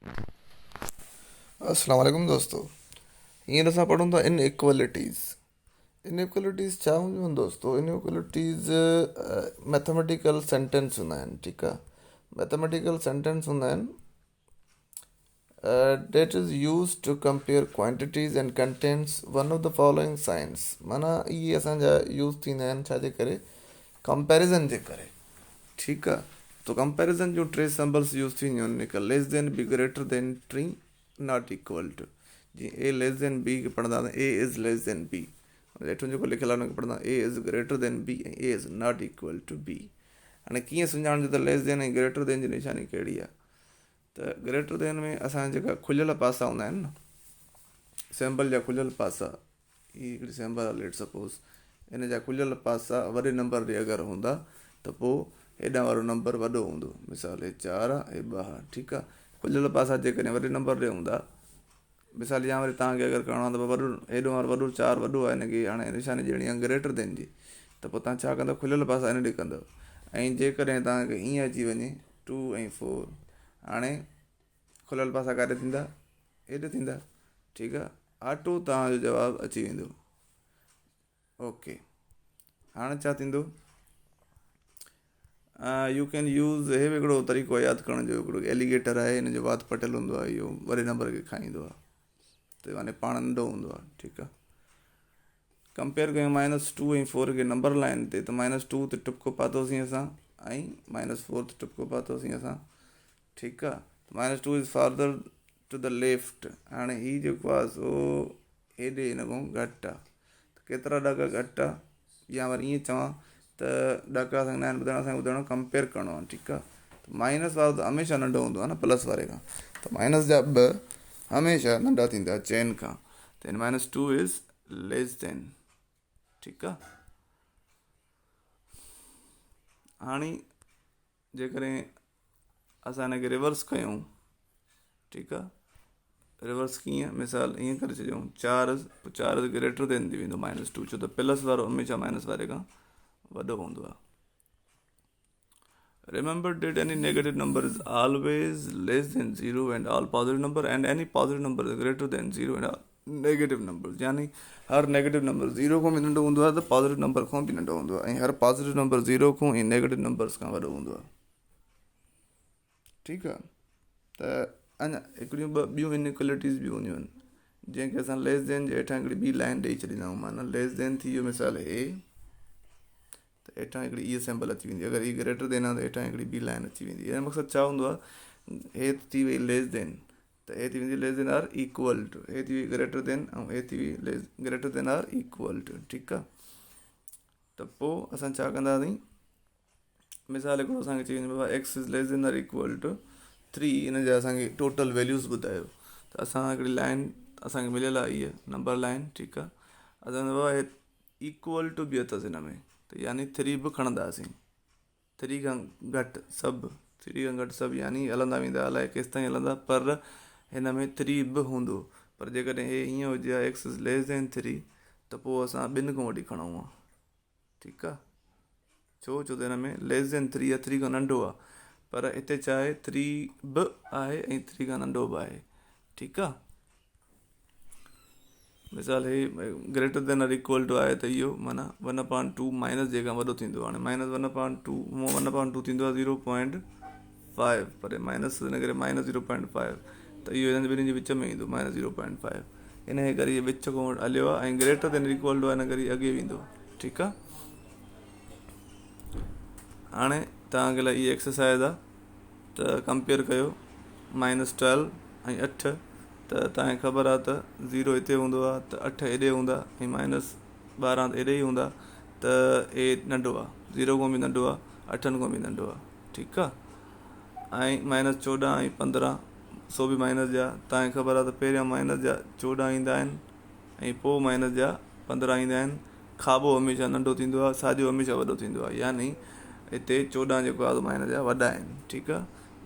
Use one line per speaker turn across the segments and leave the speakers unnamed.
السلام عليڪم دوستو هينئر اسان پڙهون ٿا ان ايڪوالٽيز ان ايڪوالٽيز ڇا هونديون آهن دوستو ان ايڪوالٽيز ميٿميٽيڪل سينٽينس هوندا آهن ٺيڪ آهي ميٿميٽيڪل سينٽينس هوندا آهن that is use to compare quantities and contents one of the following signs معنيٰ اهي اسانجا يوز ٿيندا آهن ڇا جي ڪري ڪمپيرزن جي ڪري ٺيڪ آ تو ڪمپيريزن جون ٽي سمبلس يوز ٿينديون آهن هڪ ليس دين ٻي گريٽر دين ٽين not equal two جيئن اي ليس دين بي کي پڙهندا A is less than B هيٺون جيڪو لکيل آهي ان کي پڙهندا A is greater than B ۽ A is not equal to B هاڻي ڪيئن سڃاڻجي ته ليس دين ۽ گريٽر دين جي نشاني ڪهڙي آهي ته گريٽر دين ۾ اسان جيڪا کليل پاسا هوندا آهن نه سمبل جا کليل پاسا هي هڪڙي سيمبل آهي ليٽ سپوز ان جا کليل پاسا وڏي نمبر ڏي اگر هوندا ته پوء هيڏانهن وارو نمبر وڏو هوندو مثال هي چار آهي هي ٻه آهي ٺيڪ آهي کليل پاسا جيڪڏهن وڏي نمبر ڏي هوندا مثال يا وري توهان کي اگر ڪرڻو آهي ته وڏو هيڏو وارو وڏو چار وڏو آهي هن کي هاڻي نشاني ڏيڻي آهي گريٽر دين جي ته پوء توهان ڇا ڪندو کليل پاسا هن ڏي ڪندو ۽ جيڪڏهن توهان کي ائين اچي وڃي ٽو ۽ فور هاڻي کليل پاسا ڪاڏي ٿيندا هيڏي ٿيندا ٺيڪ آ آٽو توهان جو جواب اچي ويندو اوڪي هاڻي ڇا ٿيندو يو can use هي به هڪڙو طريقو آهي ياد ڪرڻ جو هڪڙو ايليگيٽر آهي هن جو وات پٽيل هوندو آهي اهو وڏي نمبر کي کائيندو آهي ته يعني پاڻ ننڍو هوندو آهي ٺيڪ آهي ڪمپيئر ڪيون مائنس ٽو ۽ فور کي نمبر لائن تي ته مائنس ٽو تي ٽپڪو پاتوسين اسان ۽ مائنس فور تي ٽپڪو پاتوسين اسان ٺيڪ آ minus two is farther to the left هاڻي هي جيڪو آ سو هيڏي هن کان گهٽ آ ته ڪيترا ڏاڪا گهٽ آ يا وري ائين چوان ته ڏاڪا اسان کي ناهن ٻڌائڻا اسان کي ٻڌائڻو ڪمپيئر ڪرڻو آ ٺيڪ آ ته مائنس وارو ته هميشه ننڍو هوندو آ نه پلس واري کان ته مائنس جا ٻه هميشه ننڍا ٿيندا چئن کان ته مائنس ٽو is less دين ٺيڪ آ هاڻي جيڪڏهن اسان هن کي ريورس ڪيون ٺيڪ آ ريورس ڪيئن مثال ائين ڪري ڇڏيون چار پوء چار گريٽر دين ٿي ويندو مائنس ٽو ڇو ته پلس وارو هميشه مائنس واري کان وڏو هوندو آ Remember that any negative number is always less than 0 and all positive number and any positive number is greater than 0 and all negative number يعني هر نيگيٽو نمبر زيرو کان به ننڍو هوندو آهي ته پازيٽو نمبر کان به ننڍو هوندو آهي ۽ هر پازيٽو نمبر زيرو کان ۽ نيگيٽو نمبرز کان وڏو هوندو آهي ٺيڪ آهي ته اڃا هڪڙيون ٻه ٻيون انڪوالٽيز به هونديون آهن جنهن کي اسان ليس دين جي هيٺان هڪڙي ٻي لائن ڏئي ڇڏيندا آهيون معنيٰ ليس دين ٿي ويو مثال هي ته هيٺان هڪڙي اي سمبل اچي ويندي اگر هي گريٽر دين آهي ته هيٺان هڪڙي ٻي لائن اچي ويندي هن جو مقصد ڇا هوندو آهي هي ٿي وئي ليس دين ته هي ٿي ويندي less than or equal to هي ٿي وئي گريٽر دين ۽ هي ٿي وئي less greater than or equal to ٺيڪ آ ته پوء اسان ڇا ڪنداسين مثال هڪڙو اسانکي چئي وڃي بابا X is less than or equal to three ان جا اسانکي ٽوٽل ويليوز ٻڌايو ته اسان هڪڙي لائن اسانکي مليل آهي هيء نمبر لائن ٺيڪ آ اسان بابا هي ايڪول ٽو به اٿس هن ۾ ته يعني ٿري به کڻنداسين ٿري کان گهٽ سڀ، ٿري کان گهٽ سڀ يعني هلندا ويندا الائي ڪيستائين هلندا پر هن ۾ ٿري به هوندو پر جيڪڏهن هي ائين هجي ها X is less than three ته پوء اسان ٻن کان وٺي کڻون ها ٺيڪ آ ڇو ڇو ته هن ۾ ليس دين ٿري آ ٿري کان ننڍو آ پر هتي ڇا آهي ٿري به آهي ۽ ٿري کان ننڍو به آهي ٺيڪ آ مثال هي greater than or equal to آهي ته اهو معنيٰ ون اپان ٽو مائنس جي کان وڏو ٿيندو هاڻي مائنس ون اپان ٽو هونء ون اپان ٽو ٿيندو آهي زيرو پوائنٽ فائيو پر مائنس ان ڪري مائنس زيرو پوائنٽ فائيو ته اهو هنن ٻنهي جي وچ ۾ ايندو مائنس زيرو پوائنٽ فائيو ان جي ڪري اهو وچ کان هليو آهي ۽ گريٽر دين ايڪول ٽو آهي ان ڪري اڳي ويندو ٺيڪ آهي هاڻي توهان کي لاء اها ايڪسرسائز آهي ته ڪمپيئر ڪيو مائنس ٽويلو ۽ اٺ ته توهان کي خبر آهي ته زيرو هتي هوندو آهي ته اٺ هيڏي هوندا ۽ مائنس 12 ته هيڏي ئي هوندا ته هي ننڍو آهي زيرو کان به ننڍو آهي اٺن کان به ننڍو آهي ٺيڪ آهي ۽ مائنس 14 ۽ 15 سو به مائنس جا توهان کي خبر آهي ته پهريان مائنس جا 14 ايندا آهن ۽ پوء مائنس جا 15 ايندا آهن کاٻو هميشه ننڍو ٿيندو آهي ساڄو هميشه وڏو ٿيندو آهي يعني هتي 14 جيڪو آهي مائنس جا وڏا آهن ٺيڪ آهي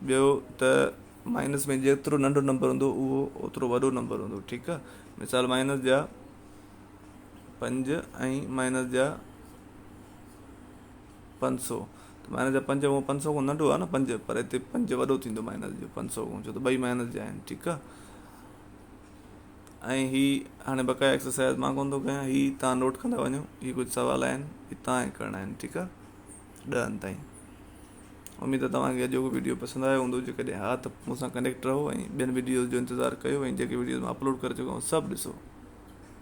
ٻيو ته مائنس ۾ جيترو ننڍو نمبر هوندو اهو اوترو وڏو نمبر هوندو ٺيڪ آهي مثال مائنس جا 5 ۽ مائنس جا 500 ته ته مائنس جا پنج هونء 500 کان ننڍو آهي نه پنج، پر هتي پنج وڏو ٿيندو مائنس جو 500 کان، ڇو ته ٻئي مائنس جا آهن. ٺيڪ آهي، ۽ هي هاڻي بقايا ايڪسرسائز مان ڪونه ٿو ڪيان، هي توهان نوٽ ڪندا وڃو. هي ڪجهه سوال آهن، هي توهان کي ڪرڻا آهن. ٺيڪ آهي، 10ن تائين. اميد ته توهان کي اڄوڪو ويڊيو پسند آيو هوندو. جيڪڏهن ها ته مون سان ڪنيڪٽ رهو ۽ ٻين ويڊيوز جو انتظار ڪيو، ۽ جيڪي ويڊيوز مان اپلوڊ ڪري چڪو آهيان سڀ ڏسو.